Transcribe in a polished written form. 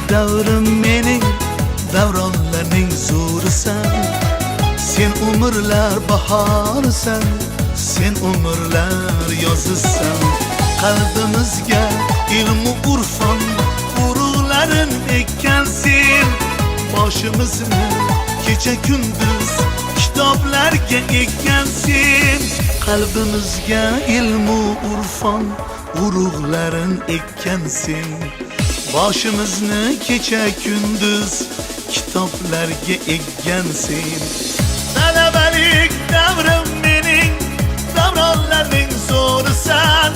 Davrim mening, davronlarning zo'risan. Sen umrlar bahorisan, sen umrlar yozisan. Qalbimizga ilmu urfon urug'larin ekkan sen. Boshimizni kecha kunduz kitoblarga ekkan sen. Qalbimizga ilmu urfon urug'larin ekkan sen. Boshimizni kecha kunduz kitoblarga ekkan sen. Talabalik davrim mening, davronlarning zo'risan.